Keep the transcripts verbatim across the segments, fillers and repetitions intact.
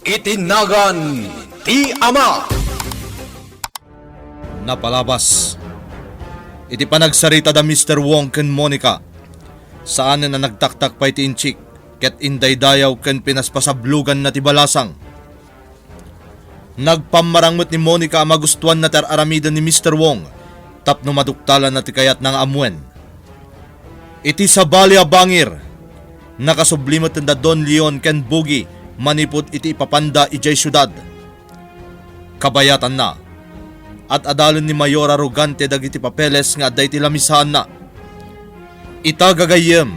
Iti nagan ti Ama. Napalabas. Iti panagsarita da Mister Wong ken Monica, saanen a nagtaktak pay ti inchik ket indaydayaw ken pinaspasabloganna ti balasang. Nagpammarang met ni Monica a magustuanna ti ar-aramiden ni Mister Wong tapno maduktalanna ti kayatna nga ammoen. Iti sabali a bangir, nakasubli met da Don Leon ken Bugi manipud iti ipapanda idiay siudad. Kabayatanna, ad-adalen ni Mayor Arrogante dagiti papeles nga adda iti lamisaanna. Ita, gagayyem,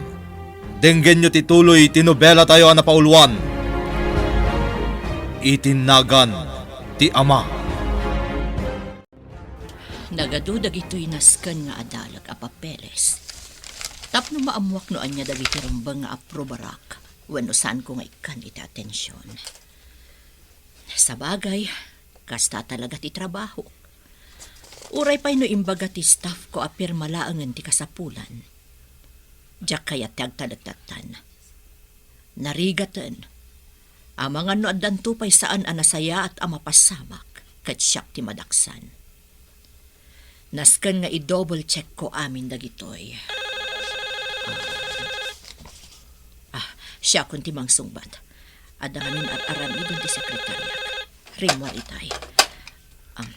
denggenyo ti tuloy ti nobelatayo a napauluan, Iti Nagan ti Ama. Nagadu dagitoy nasken nga adaleg a papeles tapno maammuak no ania dagiti rumbeng nga aprobarak wenno saanko nga ikkan iti atension. Sabagay, kasta talaga ti trabaho. Uray pay no imbaga ti staff ko a pirma laengen ti kasapulan, diak kayat ti agtalektattan. Narigaten, amangan no addanto pay saan a nasayaat a mapassamak ket siak ti madaksan. Nasken nga i-double check ko amin dagitoy. Ah, siakon ti mangsungbat. Adda ngamin ar-aramiden ti sekretariak. Rimmuar itay. Um,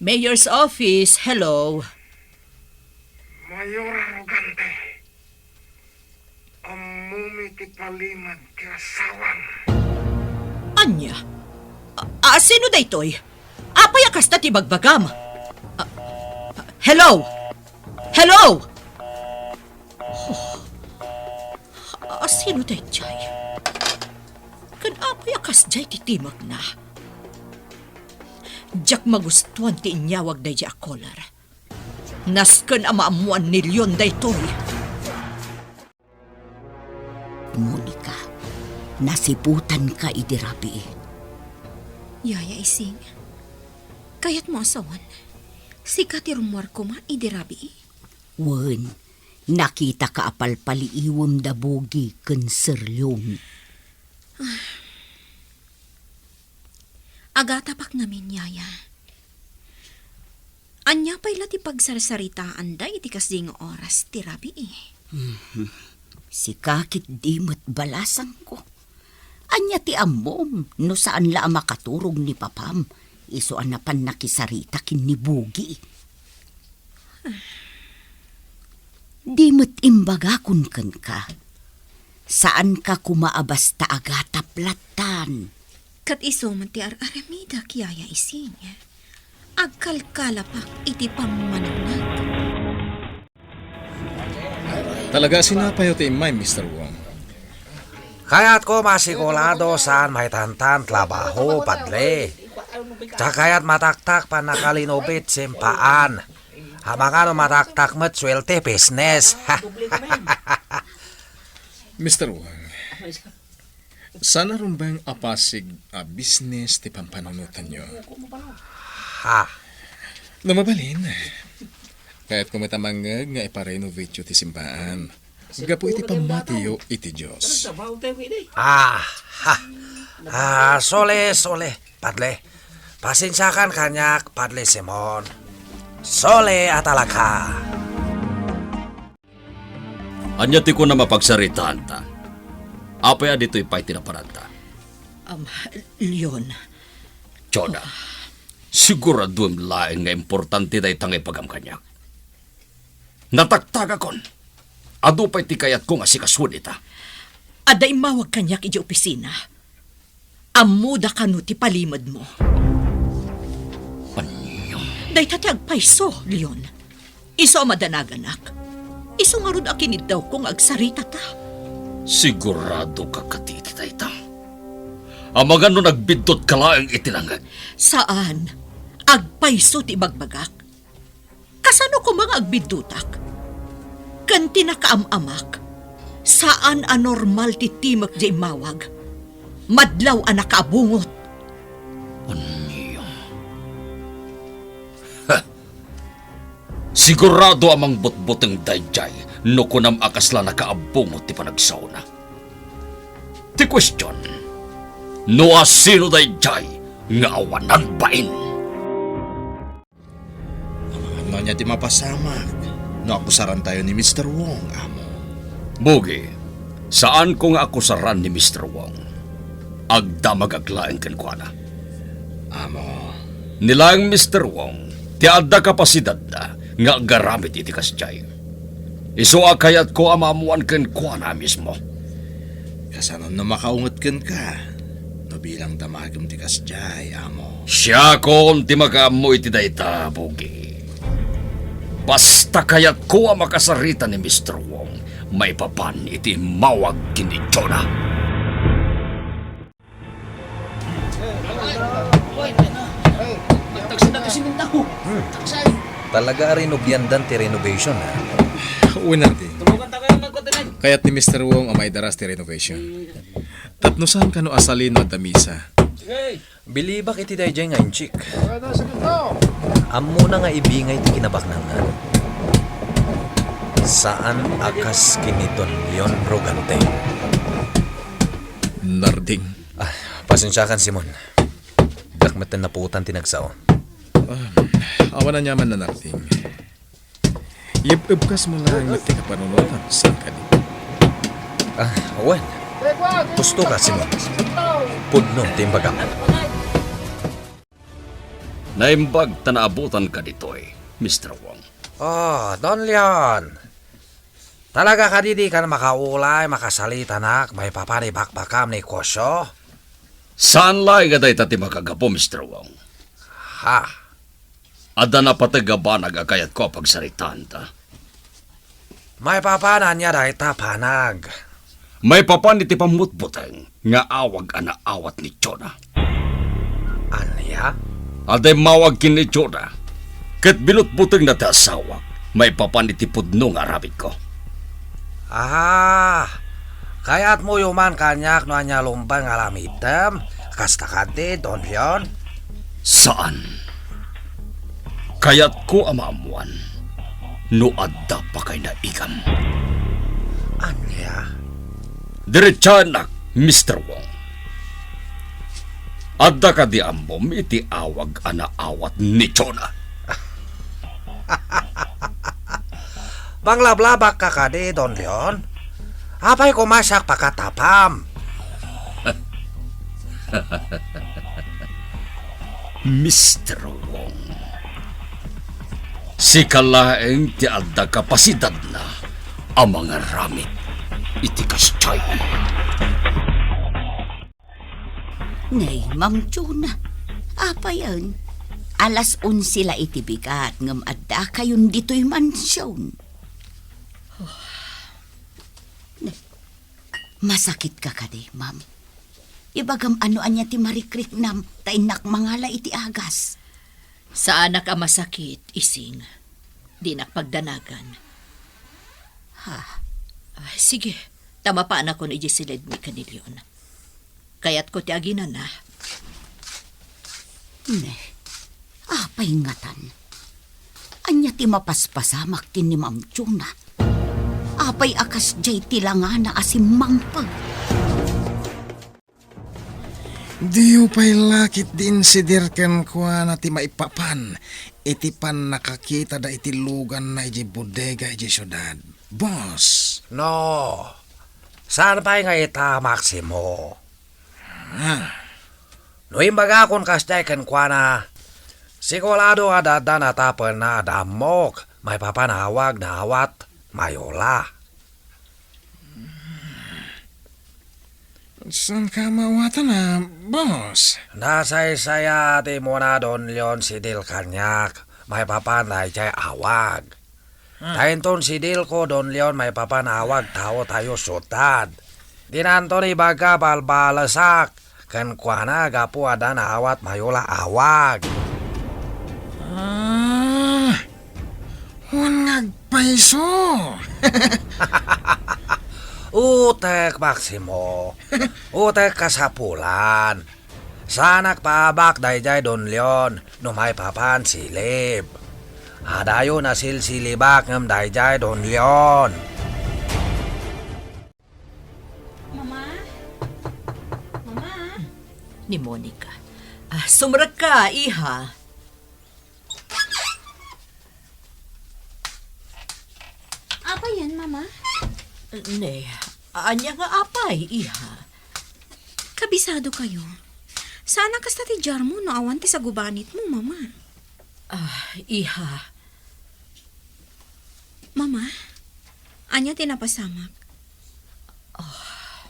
Mayor's office, hello. Mayor Arrogante. Ammomi ti palimed ti asawam. Ania? A, a, sino daytoy? Apay a kasta ti bagbagam? A, hello? Hello? Oh, a, sino daytoy? Ken apay a kasdiay ti timekna? Diak magustuan ti inyawag daydiay a caller. Nasken a maammuan ni Leon daytoy. Monica, nasiputanka idi rabii. Yaya Ising, kayatmo a sawen, sika ti rummuar koma idi rabii? Wen, nakitaka a palpaliiwem da Bugi ken Sir Leon. Agatapak ngamin, Yaya. Ania pay la ti pagsarsaritaanda iti kasdi nga oras ti rabii? Mhm. Sika ketdi met balasangko. Ania ti ammom no saan la a makaturog ni papam isu a napan nakisarita ken ni Bugi? Di met imbagakon kenka. Saanka koma a basta agatap lattan. Ket isu met ti ar-aramidek, Yaya Ising. Agkalkalapak iti pammanawnak. Talaga a sinapayo ti immay, Mister Wong. Kayatko masigurado saan maitantan trabaho, Padre. Ta kayat mataktak pannakalinubit simpaan. Amangan no mataktak met suerte business. Mister Wong, saan a rumbeng a pasig a business ti pampanunotanyo? Ha? No mabalin, kayatko met a mangngeg nga iparenovateyo ti simbaan. Gapu iti pammatiyo iti Dios. Ah, ha. Ah, sole, sole, Padre. Pasensiakan kaniak, Padre Simon. Sole a talaga. Ania ti kunam a pagsaritaanta? Apay a ditoy pay ti naparanta? Am, Leon. Jonah, siguraduem laeng nga importante dayta nga ibagam kaniak. Nataktagakon. Adu pay ti kayatko nga asikasuen ita. Adda immawag kaniak idiay opisina. Ammoda kano ti palimedmo. Ania? Dayta ti agpayso, Leon. Isu a madanaganak. Isu ngarud a kiniddawko nga agsaritata. Siguradoka kadi iti dayta? Amangan no nagbiddutka laeng iti nangngeg? Saan. Agpayso ti ibagbagak. Kasano koma nga agbiddutak? Ken ti nakaam-amak, saan a normal ti timek diay immawag. Madlaw a nakaabungot. Ania? Ha! Sigurado a mangbutbuteng daydiay no kunam a kasla nakaabungot ti panagsaona. Ti kuestion, No asino daydiay nga awanan bain? Amangan no ania ti mapasamak no akusarantayo ni Mister Wong, Amo? Bugi, saanko nga akusaran ni Mister Wong. Agdamagak laeng kenkuana. Amo. Ni laeng Mister Wong ti adda kapasidadna nga agaramid iti kasdiay. Isu a kayatko a maammoan kenkuana a mismo. Kasano no makaunget kenka no bilang damagem ti kasdiay, Amo? Siakon ti makaammo iti dayta, Bugi. Basta kayatko a makasarita ni Mister Wong maipapan iti immawag ken ni Jonah. Talaga a renobiandan ti renovation, ha? Wen, Arding. Kayat ni Mister Wong a maidaras ti renovation. Tapno saan kano a sali no adda misa? Bilibak iti daydiay nga inchik. Ammona nga ibingay ti kinabaknangan. Saan a kas ken ni Don Leon Rogante. Narding. Ah, pasensiakan, Simon. Diak metten napuotan ti nagsao. Ah, awan aniaman, Narding. Yeb-ebkas mo laeng met ti kapanunotam, saan kadi? Ah, wen. Husto ka, Simon. Pudno ti imbagam. Naimbag ta naabutanka ditoy, Mister Wong. Oh, Don Leon. Talaga kadi dikan makaulay, makasalitanak, maipapan ibakbakam ni Kosyo? Saan laeng a dayta ti makagapu, Mister Wong. Ha? Adda napateg a banag a kayatko a pagsaritaanta. Maipapan ania dayta a banag? Maipapan iti pammutbuteng nga awag a naawat ni Jonah. Ania? Adda immawag ken ni Jonah, ket binutbutengna ti asawak maipapan iti pudno nga aramidko. Ah, kayatmoyo man kaniak no ania laeng a aramidem? Kasta kadi, Don Leon? Saan. Kayatko a maammoan no adda pakaynaigam. Ania? Diretsaennak, Mister Wong. Adda kadi ammom iti awag a naawat ni Jonah? Panglablabakka kadi, Don Leon? Apay koma siak pakatapam? Mister Wong, sika laeng ti adda kapasidadna a mangaramid iti kasdiay. Nay, Ma'am Jonah, apayen? Alas onse la iti bigat ngem addakayon ditoy mansion. Nay, masakitka kadi, ma'am? Ibagam no ania ti marikriknam ta innak mangala iti agas. Saanak a masakit, Ising. Dinak pagdanagan. Ha? Ah, sige, ta mapanakon idiay siledmi ken ni Leon. Kayatko ti aginana. Ne, apay ngatan? Ania ti mapaspasamak ken ni Ma'am Jonah? Apay a kasdiay ti langana a simmangpet? Diyo pay la ketdi insidir kenkuana ti maipapan iti pannakakitada iti luganna idiay bodega idiay siudad, boss? No, saan pay nga ita, Maximo? Ah. No imbagakon kasdiay kenkuana, sigurado nga adda natapenna a ammok maipapan awag naawat Mayola. Saanka a maawatan, boss? Nasaysayat imuna Don Leon Sidil kaniak maipapan daydiay awag. Hmm. Ta inton sidilko, Don Leon, maipapan awag taotayo siudad. Dinanton ibaga balbalesak kenkuana gapu adda naawat Mayola awag. Ah, wen nga agpayso. Utek, Maximo. Utek kasapulan. Saanak paabak daydiay Don Leon no maipapan silib. Adayo nasilsilibak ngem daydiay Don Leon. Mama? Mama? ni Monica. Ah, sumrekka, iha. Apay yan, Mama? Ne, ania nga apay, iha? Kabisado kayo. Saan a kasta ti diarmo no awan ti sagubanitmo, Mama? Ah, iha. Mama, ania ti napasamak? Ah.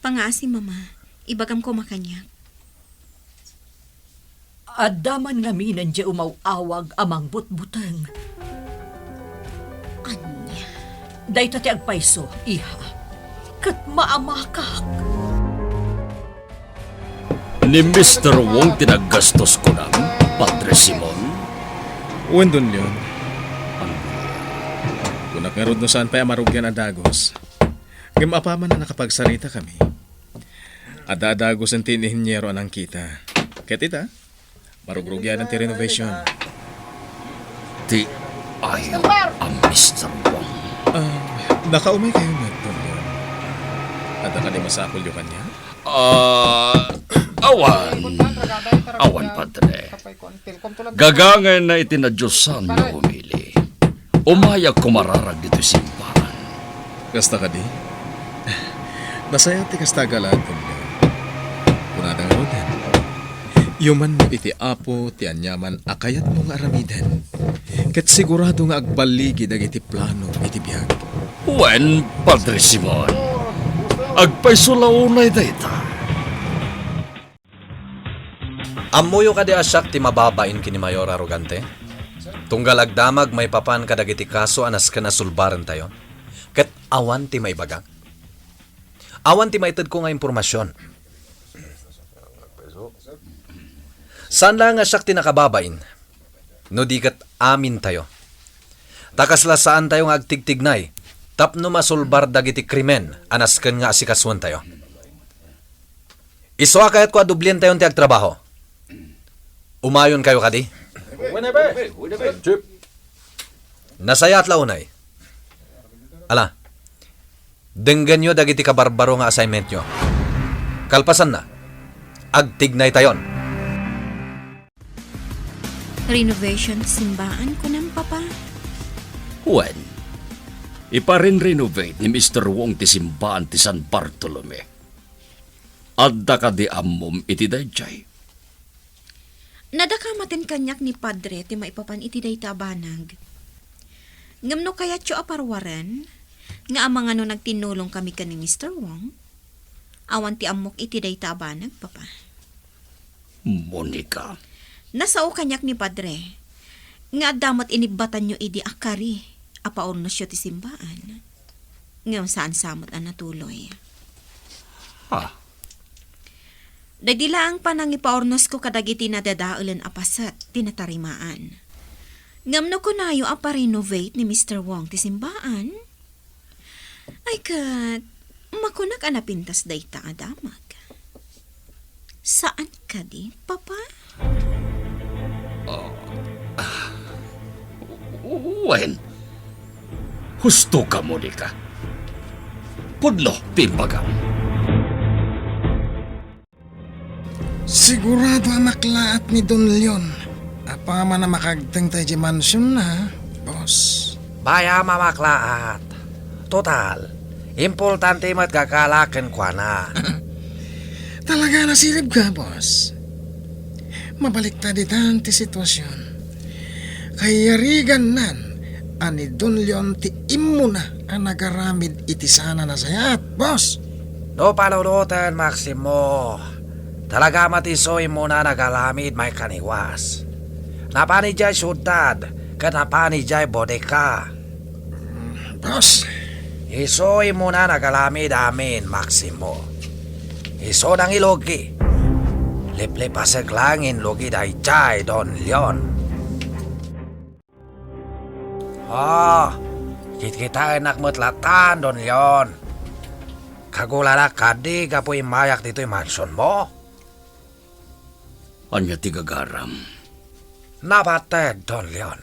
Pangaasi, Mama. Ibagam koma kaniak. Adda man ngamin diay umaw-awag a mangbutbuteng. Ania? Dayta ti agpayso, iha. Ket maamakak. Ni Mister Wong ti naggastos kunam, Padre Simon? Wen, Don Leon. Kunak ngarud no saan pay a marugian a dagus. Ngem apaman a nakapagsarita kami, adda a dagusen ti inhinyero a nangkita. Ket ita, marugrugian ti renovation. Ti ayo a Mister Wong. Ah, nakaumay kayo met, Don Leon? Adda kadi masapulyo kaniak? Ah, awan. Awan, Padre. Gagangayna iti nadiosanyo, umili. Umayak kumararag ditoy simbahan. Kasta kadi? Nasayaat ti kasta a galaad, Don Leon. Kunada ngaruden, yumanmo iti Apo ti aniaman a kayatmo nga aramiden, ket sigurado nga agballigi dagiti plano iti biag. Wen, Padre Simon, agpayso la unay dayta. Ammoyo kadi a siak ti mababain ken ni Mayor Arrogante? Tunggal agdamag maipapan kadagiti kaso a nasken a sulbarentayo, ket awan ti maibagak. Awan ti maitedko nga impormasion. Saan laeng a siak ti nakababain, no di ket amintayo. Ta kasla saantayo nga agtigtignay tapno masulbar dagiti krimen a nasken nga asikasuentayo. Isu a kayatko a dublientayon ti agtrabaho. Umayonkayo kadi? Whenever. Whenever. Chief. Nasayaat la unay. Ala, denggenyo dagiti kabarbaro nga assignmentyo. Kalpasanna, agtignaytayon. Renovation ti simbaan, kunam, Papa? Wen, iparin-renovate ni Mister Wong ti simbaan ti San Bartolome. Adda kadi ammom iti daydiay? Nadakamaten kaniak ni Padre ti maipapan iti dayta a banag. Ngem no kayatyo a paruaren nga amangan no nagtinnulong kami ken ni Mister Wong, awan ti ammok iti dayta a banag, Papa. Monica. Nasao kaniak ni Padre nga adda met inibbatanyo idi a kari a paurnosyo ti simbaan. Ngem saan sa met a natuloy. Ah. Daydi laeng panangipaurnosko kadagiti nadadaelen a paset ti natarimaan. Ngem no kunayo a pa-renovate ni Mister Wong ti simbaan, ay ket, makunak a napintas dayta a damag. Saan kadi, Papa? Ah, ah, wen, husto ka, Monica. Pudno ti imbagam. Sigurado a maklaat ni Don Leon apaman a makagteng ta idiay mansionna, boss. Bay-am a maklaat. Total, importante met gagala kenkuana. Talaga nasiribka, boss. Mabaliktad itan ti situasion. Kayarigannan a ni Don Leon ti immuna a nagaramid iti saan a nasayaat, boss. No panunoten, Maximo, talaga met isu immuna nagaramid maikaniwas. Napan idiay siudad ket napan idiay bodega. Boss. Isu immuna nagaramid amin, Maximo. Isu nangilugi. Liplipasek la nga inlugi daydiay, Don Leon. Ah, kitkitaennak met latan, Don Leon. Kagulanak kadi gapu immayak ditoy mansionmo? Ania ti gagaram? Nabatek, Don Leon.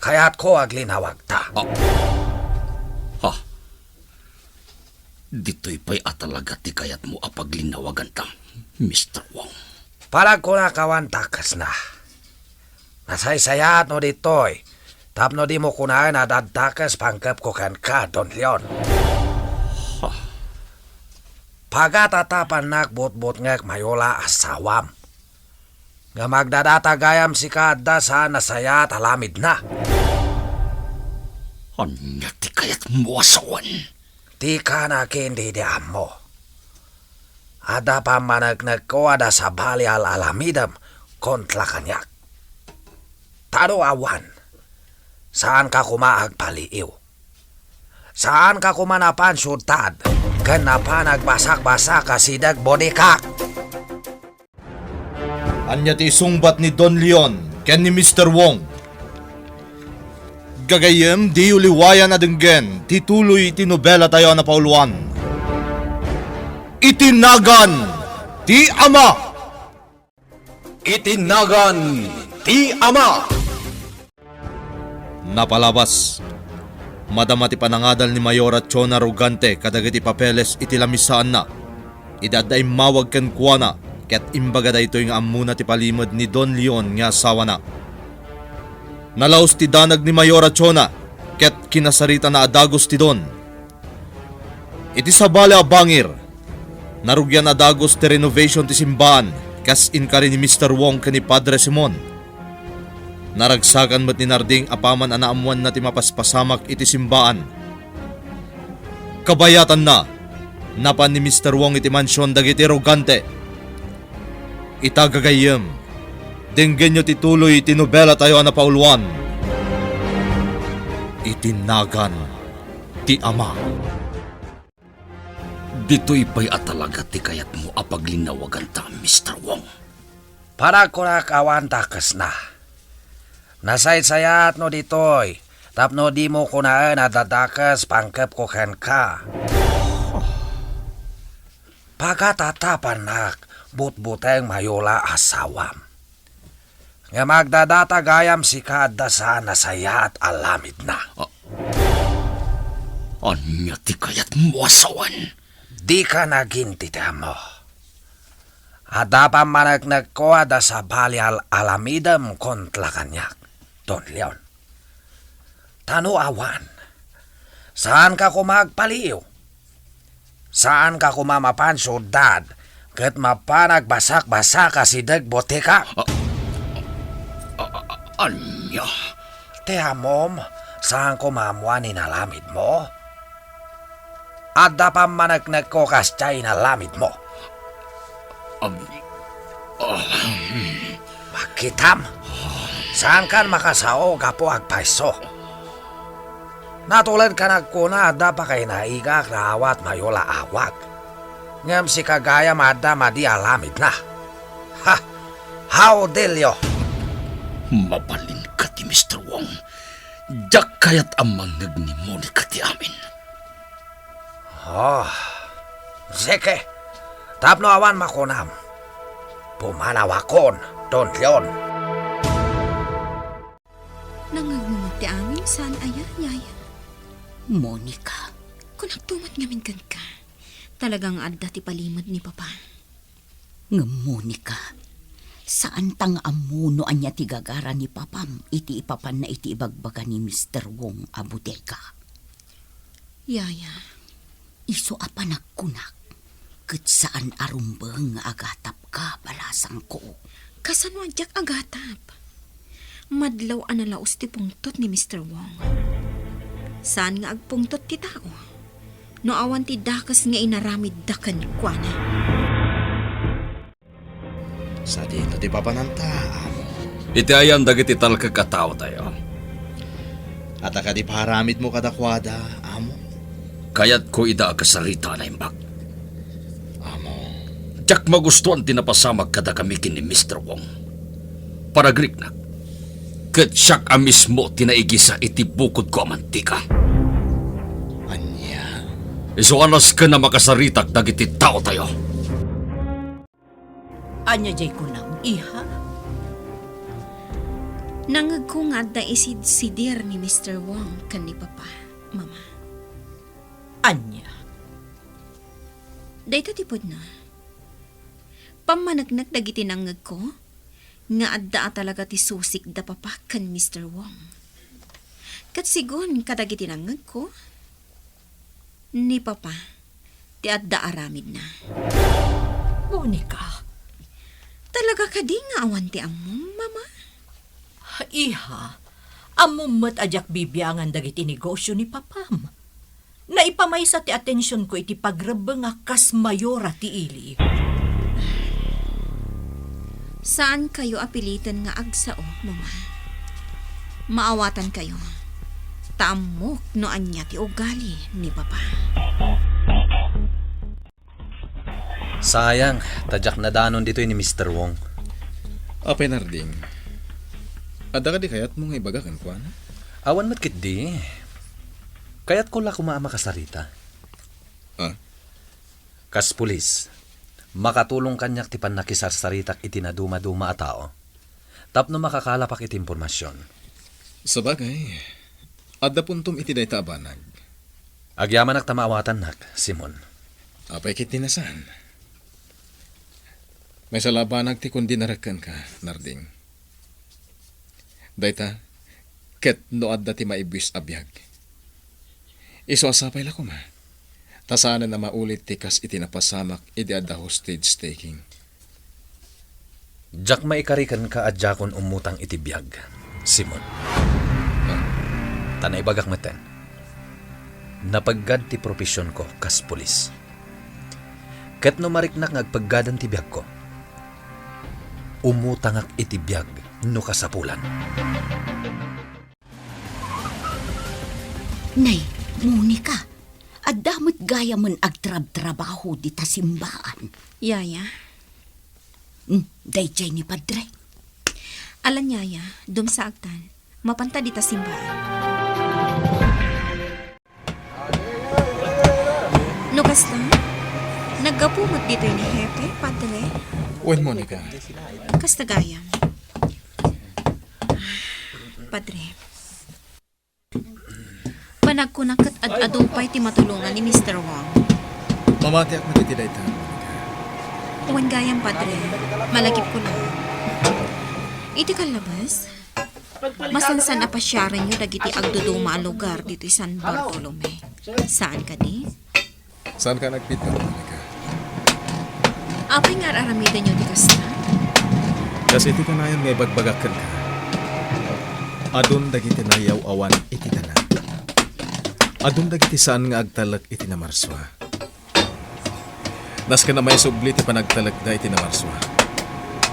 Kayatko aglinawagta. Ah. Ha? Ditoy pay a talaga ti kayatmo a paglinnawagantam, Mister Wong? Panagkunak awan dakesna. Nasaysayaat no ditoy, tapno dimo kunaen a daddakes pangkepko kenka, Don Leon. Ha? Pagatatapannak butbutngek mayula a sawam. Ngem agdadata gayam sika adda saan a sayaat a lamidna. Ania ti kayatmo a sawen? Dika nakin didi ammo. Adda pammaneknekko a da sabali al-alamidem kontra kaniak. Ta no awan, saanka koma agpaliiw. Saanka koma napan siudtad ken napan agbasakbasak a sideg bodikak. Ania ti isungbat ni Don Leon ken ni Mister Wong? Gagayyem, diyo liwayan a denggen ti tuloy ti nobelatayo a napauluan, Iti Nagan ti Ama. Iti Nagan ti Ama. Napalabas, madama ti panangadal ni Mayora Chona Rogante kadagiti papeles iti lamisaanna. Idi adda immawag kenkuana, ket imbaga daytoy nga ammona ti palimed ni Don Leon nga asawana. Nalaus ti danag ni Mayora Chona, ket kinasaritana a dagus ti Don. Iti sabali a bangir, narugian a dagus ti renovation ti simbaan, kas inkari ni Mister Wong ken ni Padre Simon. Naragsakan met ni Narding apaman a naammoanna ti mapaspasamak iti simbaan. Kabayatanna, napan ni Mister Wong iti mansion dagiti Rogante. Ita gagayyem, denggenyo ti tuloy ti nobelatayo a napauluan, Iti Nagan ti Ama. Ditoy pay a talaga ti kayatmo a paglinnawagantam, Mister Wong? Panagkunak awan dakesna. Nasaysayaat no ditoy, tapno dimo kunaen a dadakes pangkepko kenka. Pagatatapannak butbuteng mayula a sawam. Ngem agdadata gayam sika adda saan a sayaat a lamidna. A-, ania ti kayatmo a sawen? Dika nagintitiammo. Adda pammaneknekko a da sabali al-alamidem kontra kaniak, Don Leon. Ta no awan, saanka koma agpaliiw. Saanka koma mapan siudad ket mapan agbasakbasak a sideg botika. A-, a-, a-, ania? Ti ammom, saanko maammoan inalamidmo? Adda pammaneknekko kasdiay inalamidmo. Am-, ah, hmm. Makitam, saankan makasao gapu agpayso. Natuledkan agkuna adda pakainaigak nga awan mayula a awag. Ngem sika gayam adda madi a lamidna. Ha! Hao, Delio! Mabalinka ti Mister Wong. Diak kayat a mangngeg ni Monica ti amin. Oh, sige. Tapno awan makunam, pumanawakon, Don Leon. Nangngegmo met ti amin, saan aya, Yaya? Monica. Kunakto met ngamin kenka. Talaga nga adda ti palimed ni Papa. Ngem, Monica, saanta nga ammo no ania ti gagara ni Papam iti ipapanna iti ibagbaga ni Mister Wong a bodega. Yaya. Isu a panagkunak, ket saan a rumbeng nga agatapka, balasangko. Kasano a diak agatap? Madlaw a nalaus ti pungtot ni Mister Wong. Saan nga agpungtot ti tao no awan ti dakes nga inaramidda kenkuana. Sadino ti papananta, amo? Iti ayan dagiti talkek a taotayo. Adda kadi paaramidmo kadakuada, amo? Kayatko ida a kasarita a naimbag. Amo. Diak magustuan ti napasamak kadakami ken ni Mister Wong. Panagriknak, ket siak a mismo ti naigisa iti bukodko a mantika. Ania? Isu a nasken a makasaritak dagiti taotayo. Ania diay kunam, iha? Nangngegko nga adda isidsidir ni Mister Wong ken ni Papa, Mama. Ania? Dayta ti pudno. Pammaneknek dagiti nangngegko nga adda a talaga ti susik da Papa ken Mister Wong. Ket sigun kadagiti nangngegko, ni Papa ti adda aramidna. Monica. Talaga kadi nga awan ti ammom, Mama? Iha, ammom met a diak bibiangan dagiti negosio ni Papam. Naipamaysa ti atensionko iti pagrebbengak kas mayora ti ili. Saankayo a piliten nga agsao, Mama. Maawatankayo. Ta ammok no ania ti ugali ni Papa. Sayang, ta diak nadanon ditoy ni Mister Wong. Apay, Narding, adda kadi kayatmo nga ibaga kenkuana? Awan met ketdi. Kayatko la koma a makasarita. Ah? Kas pulis, makatulong kaniak ti pannakisarsaritak iti nadumaduma a tao tapno makakalapak iti impormasion. Sabagay, adda puntom iti dayta a banag. Agyamanak ta maawatannak, Simon. Apay ketdi a saan? Maysa la a banag ti kundinarek kenka, Narding. Dayta, ket no adda ti maibuis a biag, isu a sapay la koma, ta saanen a maulit ti kas iti napasamak idi adda hostage taking. Diak maikari kenka a diakon umutang iti biag, Simon. Ah. Ta naibagak metten, napeggad ti profesionko kas pulis. Ket no mariknak nga agpeggadan ti biagko, umutangak iti biag no kasapulan. Nay, Monica, adda met gayamen agtrabtrabaho dita simbaan. Yaya? Hmm, daydiay ni Padre. Alan, Yaya, dumsaagtan. Mapanta dita simbaan. No kasta, naggapu met ditoy ni Hepe, Padre? Wen, Monica. Kasta gayam. Padre, panagkunak ket ad-adu pay ti matulongan ni Mister Wang. Mamatiak met iti dayta, Monica. Wen gayam, Padre. Malagipko la. Iti kallabas, masansan a pasiarenyo dagiti agduduma a lugar ditoy San Bartolome. Saan kadi? Saanka a nagpidda, Monica? Apay nga ar-aramidenyo ti kasta? Kas iti kanayon nga ibagbagak kenka, adun dagiti nayaw-awan iti dalan. Adun dagiti saan nga agtalek iti namarsua. Nasken a maisubli ti panagtalekda iti namarsua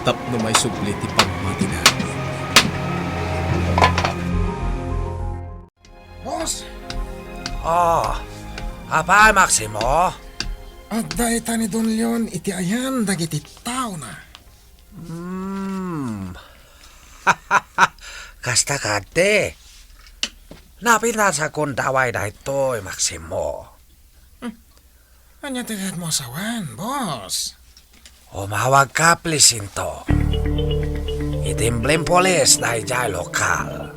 tapno maisubli ti pammatida. Boss! Oh, apay, Maximo? Adda ita ni Don Leon iti ayan dagiti taona. Hmm. Kasta kadi. Napinasakon daway daytoy, Maximo. Hmm. Ania ti kayatmo a sawen, boss? Umawagka, please, into. Iti impolis daydiay lokal.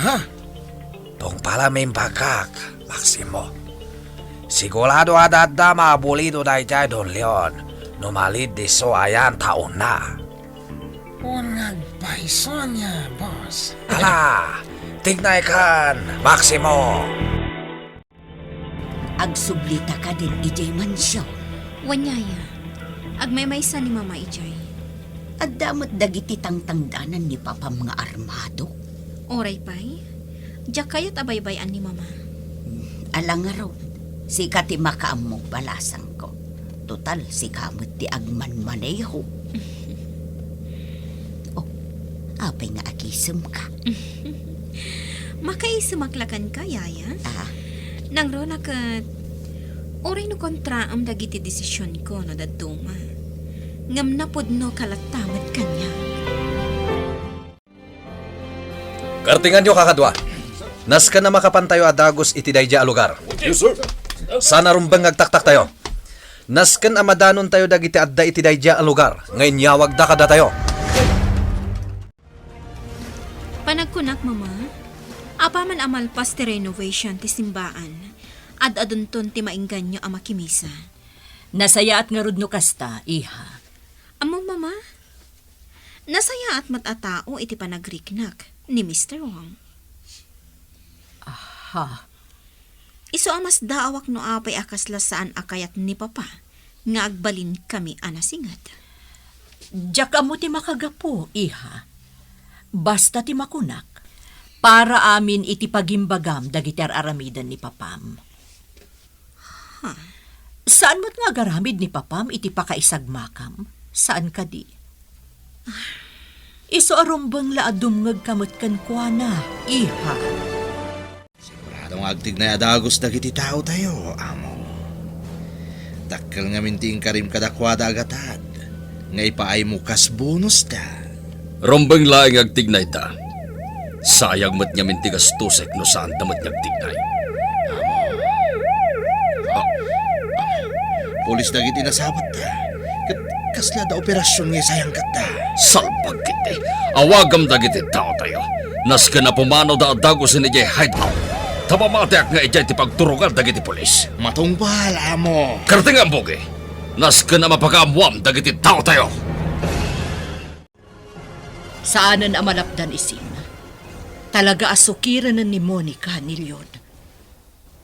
Ha? Tungpalem imbagak, Maximo. Sigurado a adda maabulido daydiay Don Leon no malid disso ayan taona. Wen nga agpayso ania, boss? Ala, tignay kan, Maximo. Agsublita kadin idiay mansion. Wen, Yaya, agmaymaysa ni Mama idiay. Adda met dagiti tangtangdanan ni Papam nga armado. Uray pay, diak kayat a baybay-an ni Mama. Ala ngarud, sika ti makaammo, balasangko. Total, sika met ti agmanmaneho. Oh, apay nga agisemka? Makaisemak la kenka, Yaya. Ah. Nangruna ket, uray no kontraem dagiti desisionko no dadduma. Ngem napudnoka latta met kaniak. Kartinganyo, kakadua. Nasken a makapantayo a dagus iti daydiay a lugar. Yes, sir. Saan a rumbeng nga agtaktaktayo. Nasken a madanontayo dagiti adda iti daydiay a lugar nga inyawagda kadatayo. Panagkunak, Mama, apaman a malpas ti renovation ti simbaan, ad-adunton ti maingganyo a makimisa. Nasayaat ngarud no kasta, iha. Ammom, Mama? Nasayaat met a tao iti panagriknak ni Mister Wang. Aha. Isu a masdaawak no apay a kasla saan a kayat ni Papa nga agbalinkami a nasinget. Diak ammo ti makagapu, iha. Basta ti makunak, para amin iti pagimbagam dagiti ar-aramiden ni Papam. Ha? Saan met nga agaramid ni Papam iti pakaisagmakam? Saan kadi? Isu a rumbeng la a dumngegka met kenkuana, iha. Sigurado nga agtignay a dagus dagiti taotayo, amo. Dakkel ngamin ti inkarim kadakuada a gatad nga ipaaymo kas bonusta. Rumbeng laeng nga agtignayda. Sayang met ngamin ti gastusek no saanda met nga agtignay. Amo. Ah, ah. Pulis dagiti nasabatta. Ket kasla da operasion nga isayangkatda? Salbag iti. Awagam dagiti taotayo. Nasken a pumanoda a dagusen idiay hideout. Ta mamatiak nga idiay ti pagturongan dagiti pulis. Matungpal, amo. Kartengan, Bugi. Nasken a mapakaammoam dagiti taotayo. Saanen a malapdan, Ising. Talaga a sukirenen ni Monica ni Leon.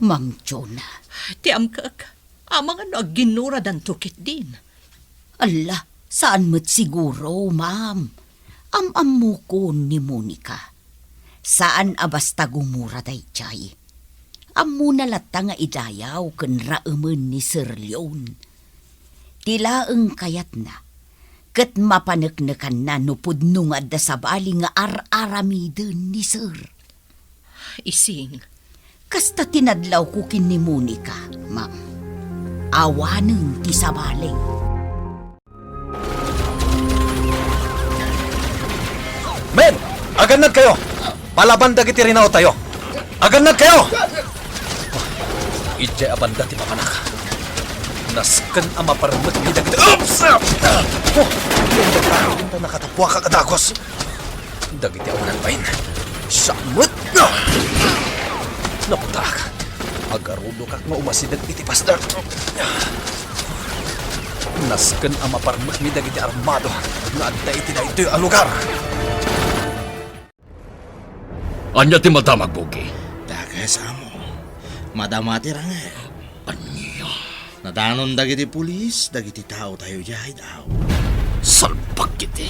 Ma'am Jonah. Ti amkek, amangan no agginnuradanto ketdin. Alla, saan met siguro, ma'am. Am-ammokon ni Monica. Saan a basta gumura daydiay. Ammona latta nga idayaw ken raemen ni Sir Leon. Ti laeng kayatna, ket mapaneknekanna no pudno nga adda sabali nga ar-aramiden ni Sir. Ising. Kasta ti nadlawko ken ni Monica, ma'am. Awanen ti sabali. Men! Agannad kayo! Palaban dagiti rinaotayo! Agannad kayo! Idiay a banda ti mapanak. Nasken a maparmek ni dagiti... Oops! Oh! Idiay a banda nakatapuakak a dagus. Dagiti awanan bain. Samut! Naputak. Agarudokak nga umasideg iti pasda. Nasken a maparmekmi dagiti armado nga adda iti daytoy a lugar. Ania ti madamag, Bugi? Dakes, amo. Madama ti ranget. Ania? Nadanon dagiti pulis dagiti taotayo idiay hideout. Salbag iti.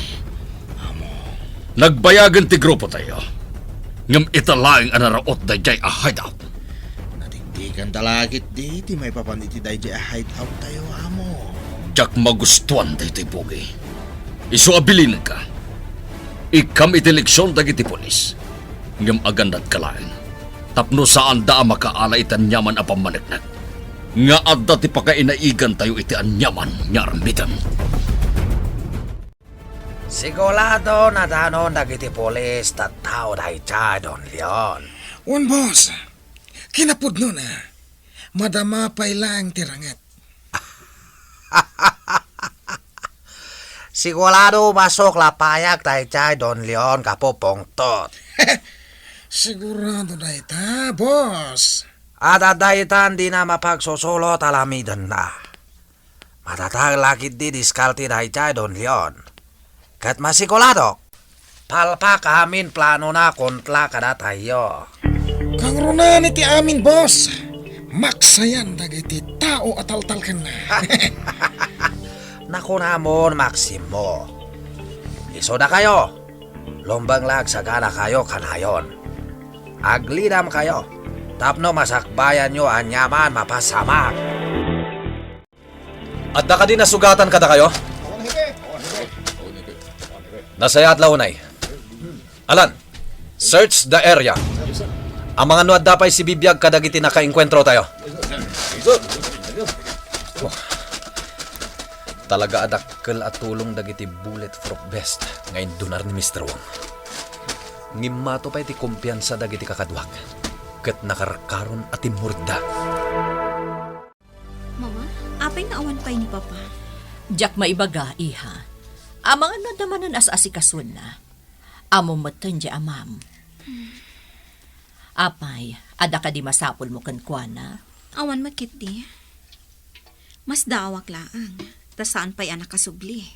Amo. Nagbayagen ti grupotayo. Ngem ita laeng a naraot daydiay a hideout. Natiktikan ta la ketdi ti maipapan iti daydiay a hideout-tayo, amo. Diak magustuan daytoy, Bugi. Isu a bilinenka. Ikkam iti leksion dagiti pulis. Ngem agannadka laeng tapno saanda a makaala iti aniaman a pammaneknek nga adda ti pakainaigantayo iti aniaman nga aramidem. Sigurado nadanon dagiti pulis tattao dayta, Don Leon. Wen, boss. Kinapudnona, madama pay laeng ti ranget. Sigurado masok la payag daydiay, Don Leon, gapu pungtot. Sigurado dayta, boss. Adda daytan dina mapagsusulot a lamidenna. Madatag la ketdi diskarte daydiay, Don Leon. Ket masiguradok, palpak amin planona kontra kadatayo. Kangrunaan iti amin, boss. Maksayan dagiti tao a taltalkenna. Nakunamon, Maximo. Isu dakayo, lumbeng la agsaganakayo kanayon. Aglidamkayo tapno masakbayanyo aniaman mapasamak. Adda kadi nasugatan kadakayo? Nasayaat la unay. Alan, search the area. Amangan no adda pay sibibiag kadagiti nakaenkuentrotayo. Oh. Talaga a dakkel a tulong dagiti bulletproof vest nga indunar ni Mister Wong. Ngimmato pay ti kumpiansa dagiti kakaduak ket nakarkaron a timmuredda. Mama, apay nga awan pay ni Papa? Diak maibaga, iha. Amangan no adda manen as-asikasuenna. Ammom metten diay amam. Apay, adda kadi masapulmo kenkuana? Awan met ketdi. Masdaawak laeng, ta saan pay a nakasubli.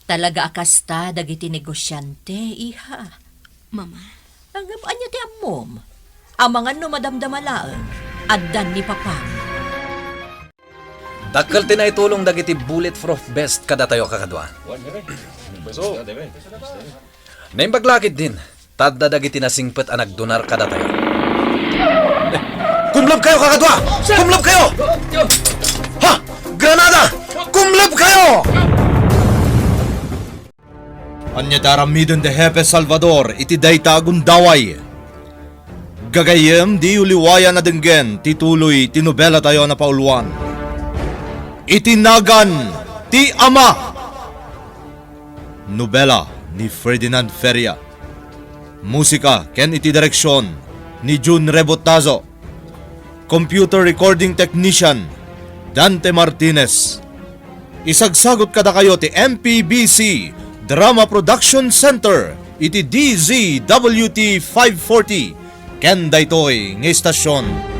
Talaga a kasta dagiti negosiante, iha. Mama. Ngem ania ti ammom? Amangan no madamdama laeng, addan ni Papam. Dakkel ti naitulong dagiti bulletproof vest kadatayo, kakadua. Naimbag la ketdin, ta adda dagiti nasingpet a nagdunar kadatayo. Kumleb kayo, kakadua! Kumleb kayo! Ha! Granada! Kumleb kayo! Ania ti aramiden ti Hepe Salvador iti dayta a gundaway? Gagayyem, diyo liwayan a denggen ti tuloy ti nobelatayo a napauluan, Iti Nagan ti Ama. Nobela ni Ferdinand Feria. Musika ken iti direksion ni Jun Rebotazo. Computer recording technician, Dante Martinez. Isagsagot kadakayo ti M P B C Drama Production Center iti D Z W T five forty, ken daytoy nga istasyon.